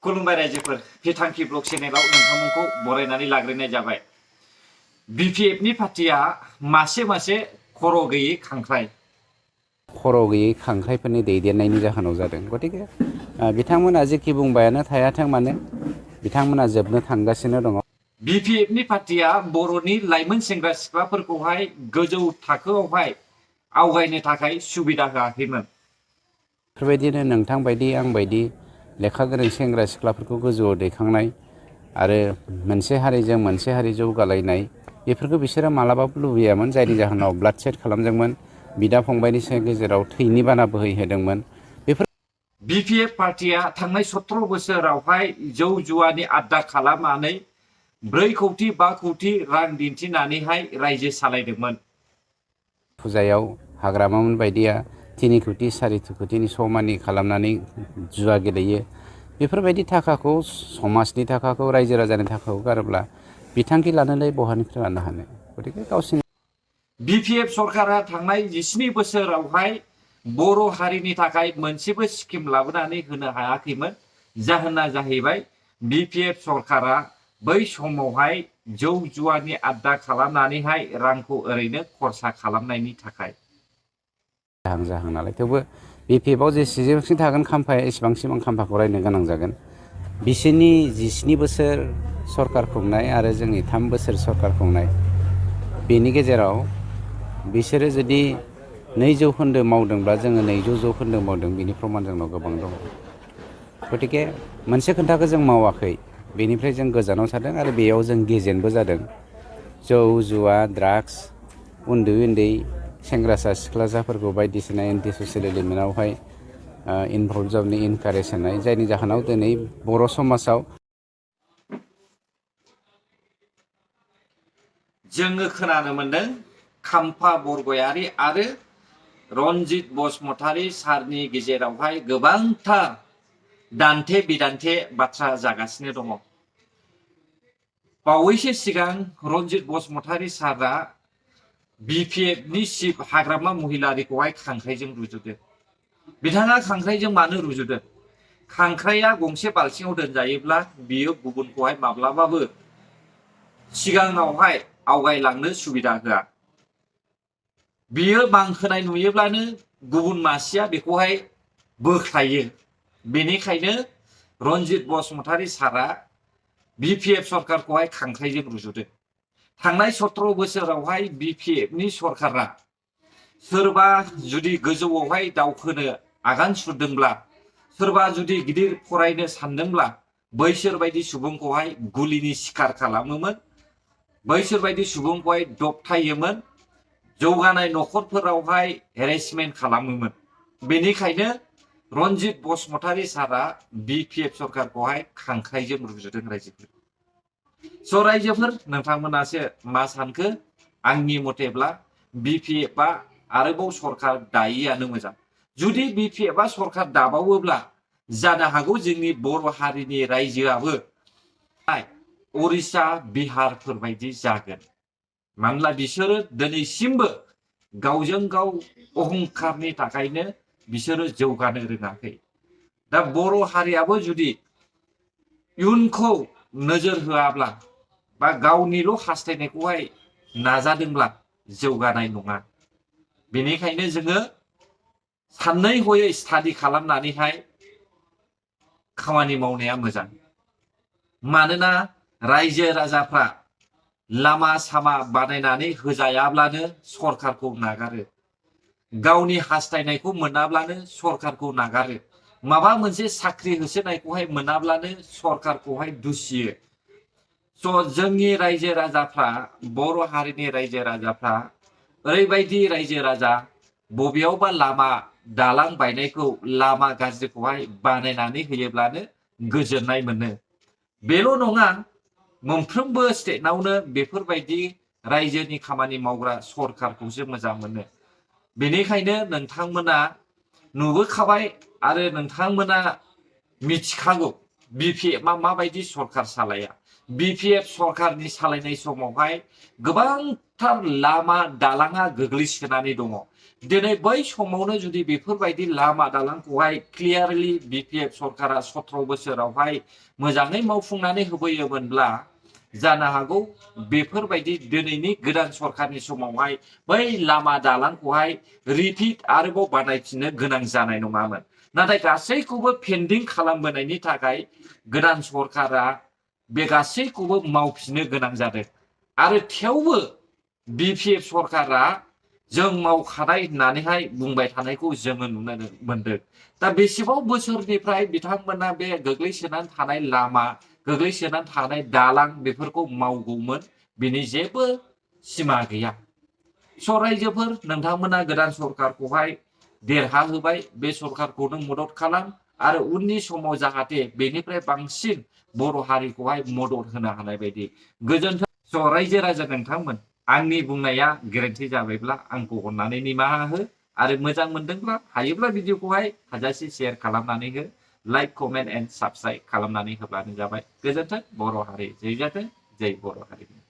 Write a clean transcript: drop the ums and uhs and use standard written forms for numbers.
खुलुमबाय रायजोफोर फिथांखि ब्लग चेनेलाव नोंथांमोनखौ बरायनानै लाग्रोनाय जाबाय। बिपिएफनि पार्टिया मासे खर' गैयै खांख्राय। खर' गैयै खांख्राइफोरनि दैदेननायनि जाहोनाव जादों। गतिके बिथांमोना जेखि बुंबायानो थायाथों मानो बिथांमोना जोबनो थांगासिनो दङ। बिपिएफनि पार्टिया बर'नि लाइमोन सेंग्रा सिख्लाफोरखौहाय गोजौ थाखोआवहाय आवगायनो थाखाय सुबिदा होआखैमोन। बेफोरबायदिनो नोंथां बायदि आं बायदि लेखा गोरों सेंग्रा सिख्लाफोरखौ गोजौआव दैखांनाय आरो मोनसे हारिजों मोनसे हारि जौगालायनाय बेफोरखौ बिसोरो मालाबाबो लुबैयामोन, जायनि जाहोनाव ब्लाड सेट खालामदोंमोन, बिदा फंबायनि गेजेराव थैनि बाना बोहैहोदोंमोन। बेफोर बिपिएफ पार्टिया थांनाय 17 बोसोरावहाय जौ जुवानि आड्डा खालामनानै 4 कौटि 5 कौटि रां दिन्थिनानैहाय रायजो सालायदोंमोन। फुजायाव हाग्रामामोन बायदिया 3 कौटि 4 कौटिनि स' मानि खालामनानै जुवा गेलेयो। बेफोरबायदि थाखाखौ, समाजनि थाखाखौ, रायजो राजानि थाखाखौ गारोब्ला बिथांखि लानोलाय बहानिफ्राय लानो हानो। गतिके गावसिनि बिपिएफ सरकारा थांनाय 17 बोसोरावहाय बर' हारिनि थाखाय मोनसेबो स्किम लाबोनानै होनो हायाखैमोन। जाहोना जाहैबाय बिपिएफ सरकारा बै समावहाय जौ जुवानि आड्डा खालामनानैहाय रांखौ ओरैनो खरसा खालामनायनि थाखाय। जाहां नालाय, थेवबो बिपिएफआव जेसेबांसिम थागोन खाम्फाया एसेबांसिम आं खाम्फाखौ रायनो गोनां जागोन। बिसोरनि 17 बोसोर सरकार खुंनाय आरो जोंनि 3 बोसोर सरकार खुंनाय, बेनि गेजेराव बिसोरो जुदि 2 जौखोन्दो मावदोंब्ला जोङो 200 जौखोन्दो मावदों, बिनि प्रमान जोंनाव गोबां दङ। गतिके मोनसे खोथाखौ जों मावाखै, बेनिफ्राय जों गोजानाव थादों आरो बेयाव जों गेजेनबो जादों। जौ जुवा ड्राग्स, उन्दै सेंग्रासा सिख्लासाफोरखौ बायदिसिना एन्टि ससियेल एलिमेन्टआवहाय इनभल्भ जानानै इनकारेज होनाय, जायनि जाहोनाव दिनै बर' समाजाव जोङो खोनानो मोनदों खाम्फा बरगयारि आरो रनजित बसुमतारी सारनि गेजेरावहाय गोबांथार दान्थे बिदान्थे बाथ्रा जागासिनो दङ। बावैसो सिगां रनजित बसुमतारी सारा बिपिएफनि चिफ हाग्रामा महिलारिखौहाय खांख्राइजों रुजुदों। बिथाङा खांख्राइजों मानो रुजुदों? खांख्राइया गंसे बाल्थिङाव दोनजायोब्ला बियो गुबुनखौहाय माब्लाबाबो सिगाङावहाय आवगायलांनो सुबिदा होआ। बियो मांखोनाय नुयोब्लानो गुबुन मासेया बेखौहाय बोख्लायो। बेनिखायनो रनजित बसुमतारी सारा बिपिएफ सरकारखौहाय खांख्राइजों रुजुदों। थांनाय 17 बोसोरावहाय बिपिएफनि सरकारा सोरबा जुदि गोजौआवहाय दावखोनो आगान सुरदोंब्ला, सोरबा जुदि गिदिर फरायनो सानदोंब्ला बैसोर बायदि सुबुंखौहाय गुलिनि शिकार खालामोमोन, बैसोर बायदि सुबुंखौहाय दबथायोमोन, जौगानाय न'खरफोरावहाय हेरेसमेन्ट खालामोमोन। बेनिखायनो रनजित बसुमतारी सारा बिपिएफ सरकारखौहाय खांख्राइजों रुजुदों रायजोफोर। स' रायजोफोर, नोंथांमोनासो मा सानखो? आंनि मथेब्ला बिपिएफआ आरोबाव सरकार दायियानो मोजां। जुदि बिपिएफआ सरकार दाबावोब्ला जानो हागौ जोंनि बर' हारिनि रायजोआबो उरिष्या बिहारफोर बायदि जागोन। मानोना बिसोरो दिनैसिमबो गावजों गाव अहंखारनि थाखायनो बिसोरो जौगानो रोङाखै। दा बर' हारियाबो जुदि इयुनखौ नोजोर होआब्ला बा गावनिल' हास्थायनायखौहाय नाजादोंब्ला जौगानाय नङा। बेनिखायनो जोङो सानै हयै स्टाडि खालामनानैहाय खामानि मावनाया मोजां। मानोना रायजो राजाफ्रा लामा सामा बानायनानै होजायाब्लानो सरकारखौ नागारो, गावनि हास्थायनायखौ मोनाब्लानो सरकारखौ नागारो, माबा मोनसे साख्रि होसोनायखौहाय मोनाब्लानो सरकारखौहाय दुसियो। स' जोंनि रायजो राजाफ्रा, बर' हारिनि रायजो राजाफ्रा ओरैबायदि रायजो राजा, बबेयावबा लामा दालां बायनायखौ, लामा गाज्रिखौहाय बानायनानै होयोब्लानो गोजोननाय मोनो। बेल' नङा, मोनफ्रोमबो स्टेटनावनो बेफोरबायदि रायजोनि खामानि मावग्रा सरकारखौसो मोजां मोनो। बेनिखायनो नोंथांमोना नुबोखाबाय आरो नोंथांमोना मिथिखागौ बिपिएफआ माबायदि सरकार सालाया। बिपिएफ सरकारनि सालायनाय समावहाय गोबांथार लामा दालाङा गोग्लैसोनानै दङ। दिनै बै समावनो जुदि बेफोरबायदि लामा दालांखौहाय क्लियारलि बिपिएफ सरकारा 17 बोसोरावहाय मोजाङै मावफुंनानै होबोयोमोनब्ला जानो हागौ बेफोरबायदि दिनैनि गोदान सरकारनि समावहाय बै लामा दालांखौहाय रिपिट आरोबाव बानायफिननो गोनां जानाय नङामोन। नाथाय गासैखौबो पेन्डिं खालामबोनायनि थाखाय गोदान सरकारा बे गासैखौबो मावफिननो गोनां जादों। आरो थेवबो बिपिएफ सरकारा जों मावखानाय होननानैहाय बुंबाय थानायखौ जोङो नुनो मोनदों। दा बेसेबां बोसोरनिफ्राय बिथांमोना बे गोग्लैसोनानै थानाय लामा, गोग्लैसोनानै थानाय दालां बेफोरखौ मावगौमोन, बिनि जेबो सिमा गैया। रायजोफोर, नोंथांमोना गोदान सरकारखौहाय देरहाहोबाय, बे सरकारखौ नों मदद खालाम आरो उननि समाव जाहाथे बेनिफ्राय बांसिन बर' हारिखौहाय मदद होनो हानाय बायदि गोजोन्थों। रायजो राजा नोंथांमोन, आंनि बुंनाया गोरोन्थि जाबायब्ला आंखौ अननानै निमाहा हो आरो मोजां मोनदोंब्ला हायोब्ला भिडिअखौहाय हाजासे शेयार खालामनानै हो, लाइक, कमेन्ट एन्ड साबस्क्राइब खालामनानै होब्लानो जाबाय। गोजोन्थों। बर' हारि जै जाथों, जै बर' हारि।